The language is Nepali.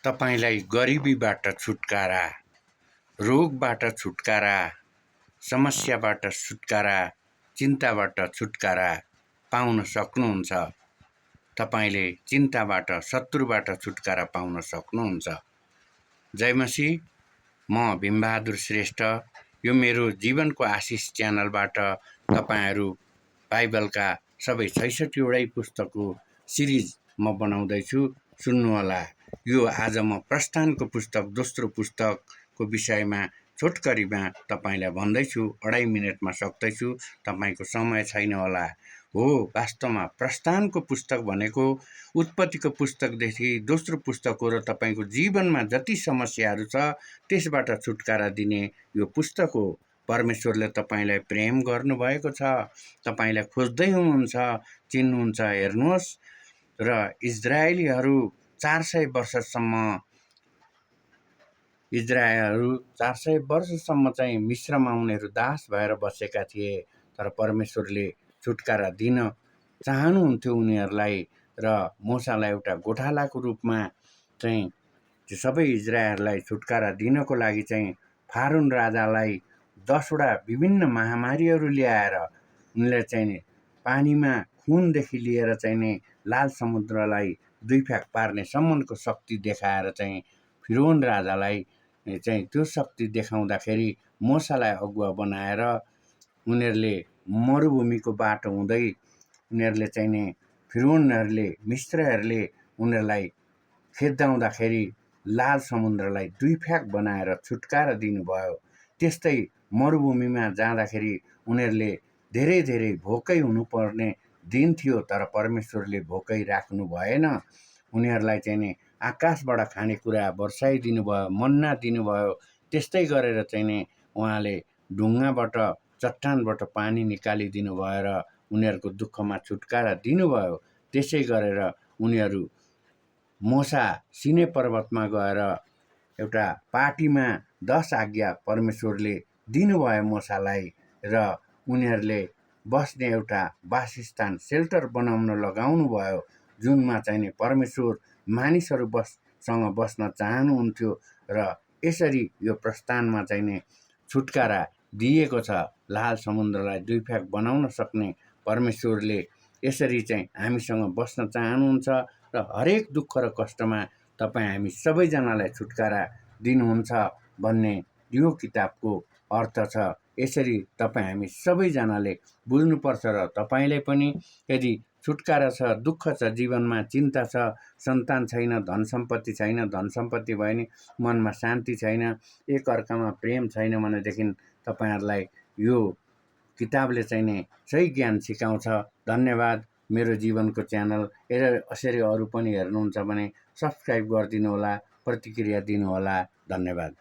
तपाईलाई गरिबीबाट छुटकारा, रोगबाट छुटकारा, समस्याबाट छुटकारा, चिन्ताबाट छुटकारा पाउन सक्नुहुन्छ। तपाईले चिन्ताबाट, शत्रुबाट छुटकारा पाउन सक्नुहुन्छ। जय मसीह। म भीमबहादुर श्रेष्ठ। यो मेरो जीवनको आशिष च्यानलबाट तपाईहरू बाइबलका सबै 66 वटै पुस्तकको सिरिज म बनाउँदैछु, सुन्नुहोला। यो आज म प्रस्थानको पुस्तक दोस्रो पुस्तकको विषयमा छोटकरीमा तपाईलाई भन्दैछु। 2.5 मिनेटमा सक्दैछु, तपाईको समय छैन होला। हो, वास्तवमा प्रस्थानको पुस्तक भनेको उत्पत्तिको पुस्तकदेखि दोस्रो पुस्तक हो र तपाईको जीवनमा जति समस्याहरू छ त्यसबाट छुटकारा दिने यो पुस्तक हो। परमेश्वरले तपाईलाई प्रेम गर्नुभएको छ, तपाईलाई खोज्दै हुनुहुन्छ, चिन्नुहुन्छ। हेर्नुहोस्, र इजरायलीहरू 400 वर्षसम्म चाहिँ मिस्रमा उनीहरू दास भएर बसेका थिए। तर परमेश्वरले छुटकारा दिन चाहनुहुन्थ्यो उनीहरूलाई, र मूसालाई एउटा गोठालाको रूपमा चाहिँ त्यो सबै इजरायललाई छुटकारा दिनको लागि चाहिँ फारून राजालाई 10 वटा विभिन्न महामारीहरू ल्याएर उनले चाहिँ पानीमा खुनदेखि लिएर चाहिँ लाल समुद्रलाई 2 फ्याक पार्ने सम्मको शक्ति देखाएर चाहिँ फिरौन राजालाई चाहिँ त्यो शक्ति देखाउँदाखेरि मूसालाई अगुवा बनाएर उनीहरूले मरुभूमिको बाटो हुँदै उनीहरूले चाहिँ फिरौनहरूले, मिस्रहरूले उनीहरूलाई खेद्दाउँदाखेरि लाल समुद्रलाई 2 फ्याक बनाएर छुटकारा दिनुभयो। त्यस्तै मरुभूमिमा जाँदाखेरि उनीहरूले धेरै भोकै हुनुपर्ने दिन थियो, तर परमेश्वरले भोकै राख्नु भएन। उनीहरूलाई चाहिँ आकाशबाट खानेकुरा वर्षाइदिनु भयो, मन्ना दिनुभयो। त्यस्तै गरेर चाहिँ उहाँले ढुङ्गाबाट, चट्टानबाट पानी निकालिदिनु भयो र उनीहरूको दुःखमा छुटकारा दिनुभयो। त्यसै गरेर उनीहरू मूसा सिने पर्वतमा गएर एउटा पार्टीमा 10 आज्ञा परमेश्वरले दिनुभयो मूसालाई, र उनीहरूले बस्ने एउटा वासस्थान, सेल्टर बनाउन लगाउनु भयो, जुनमा चाहिँ परमेश्वर मानिसहरूसँग बस्न चाहनुहुन्थ्यो। र यसरी यो प्रस्थानमा चाहिँ छुटकारा दिएको छ। लाल समुद्रलाई 2 फ्याक बनाउन सक्ने परमेश्वरले यसरी चाहिँ हामीसँग बस्न चाहनुहुन्छ, र हरेक दुःख र कष्टमा हामी सबैजनालाई छुटकारा दिनुहुन्छ भन्ने यो किताबको अर्थ छ। यसरी हामी सबैजनाले बुझ्नुपर्छ। र तपाईले पनि यदि छुटकारा छ, दुःख छ, जीवनमा चिन्ता छ, सन्तान छैन, धन सम्पत्ति छैन, धन सम्पत्ति भयो नि मनमा शान्ति छैन, एक अर्कामा प्रेम छैन भनेदेखि तपाईहरूलाई यो किताबले चाहिँ सही ज्ञान सिकाउँछ। धन्यवाद। मेरो जीवनको च्यानल यसरी अरू पनि हेर्नुहुन्छ भने सब्स्क्राइब गरिदिनु होला, प्रतिक्रिया दिनुहोला। धन्यवाद।